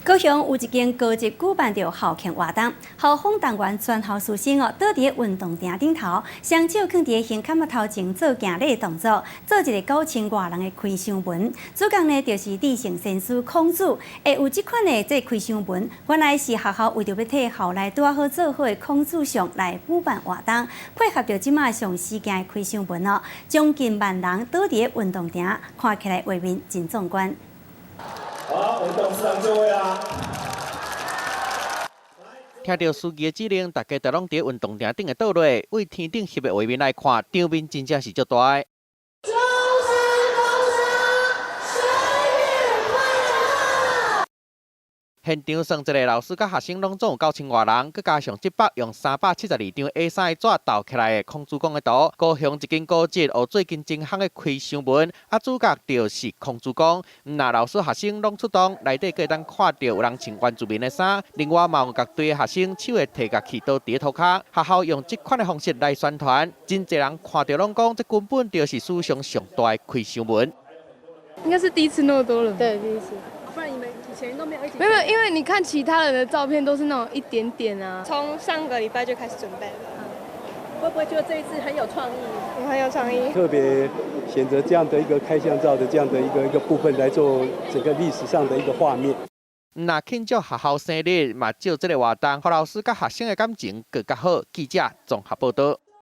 高雄有一間高職舉辦著校慶活動，校方動員全校師生哦，倒佇運動場頂頭，雙手囥佇胸坎仔頭前做行禮動作，做一个九千外人的開箱文。主角呢，就是至聖先師孔子。會有這款的這開箱文，原來是學校為著欲替校內拄仔好做好的孔子像來舉辦活動，配合著這馬上時行的開箱文哦，將近萬人倒佇運動場，看起來畫面真壯觀。好，我們董事長就位啦。聽著司儀的指令，大家就攏佇運動場頂的倒落，對天頂翕的畫面來看，場面真正是足大的。中山公小生日快樂！現場算一下老師佮學生攏總有九千外人，閣加上這幅用372張 A3 的紙鬥起來的孔子公的圖，高雄一間高職學最近真夯的開箱文，啊主角就是孔子公。毋但老師學生攏出動，內底閣會當看著有人穿原住民的衫，另外嘛有樂隊的學生手會提樂器倒佇塗跤。學校用這款的方式來宣傳，真濟人看著攏講，這根本就是史上上大的開箱文。應該是第一次那麼多人。對，第一次。不然你們以前都沒有一起？沒有，因為你看其他人的照片都是那種一點點啊。從上個禮拜就開始準備了。會不會覺得這一次很有創意？很有創意。特別選擇這樣的一個開箱照的這樣的一個部分來做整個歷史上的一個畫面。毋但慶祝學校生日，嘛藉這个活動，予老師佮學生的感情閣較好。記者綜合報導。